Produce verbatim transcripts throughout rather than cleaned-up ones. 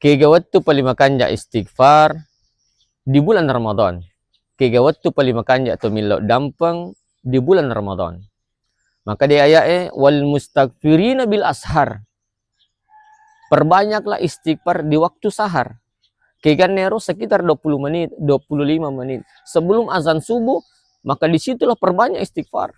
Kega wettu pali makanja istighfar di bulan Ramadan. Kega wettu pali makanja to millau dampeng di bulan Ramadan. Maka di ayat e, "Wal mustaghfirina bil ashar." Perbanyaklah istighfar di waktu sahar. Keganna ero sekitar dua puluh menit, dua puluh lima menit. Sebelum azan subuh, maka disitulah perbanyak istighfar.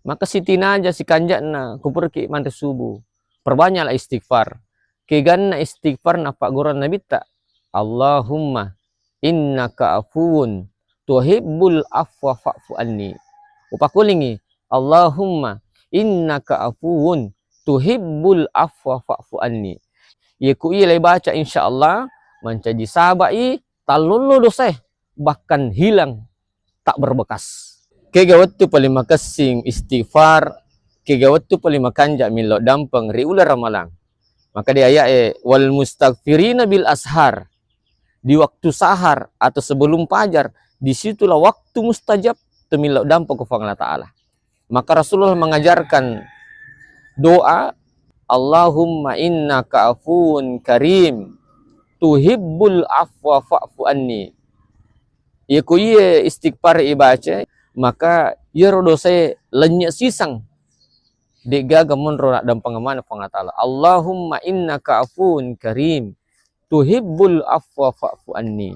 Maka sitinaja sikanja'na kupuraki manre subuh. Perbanyaklah istighfar. Keganna istighfar napaggurang Nabitta, "Allahumma innaka afuwun tuhibbul afwa fa'fu anni." Upakulingi, "Allahumma innaka afuwun tuhibbul afwa fa'fu anni." Iye ku iye laibaca, insya Allah mancaji sabai tallollo dosae, bahkan hilang tak berbekas. Kega wettu pali makessing istighfar, kega wettu pali makanja millau dampeng ri uleng Ramalang. Maka di ayat e, "Wal mustaghfirina bil ashar." Di waktu sahar atau sebelum fajar, disitulah waktu mustajab to millau dampeng ko Puang Allah Ta'ala. Maka Rasulullah mengajarkan doa, "Allahumma innaka afuwun karim, tuhibbul afwa fa'fu anni." Iye ku iye istighfar ibaca, maka iyaro dosae lennye siseng. De'gaga monro naddampengeng maneng Puang Allah Ta'ala. "Allahumma innaka afuwun karim, tuhibbul afwa fa'fu anni."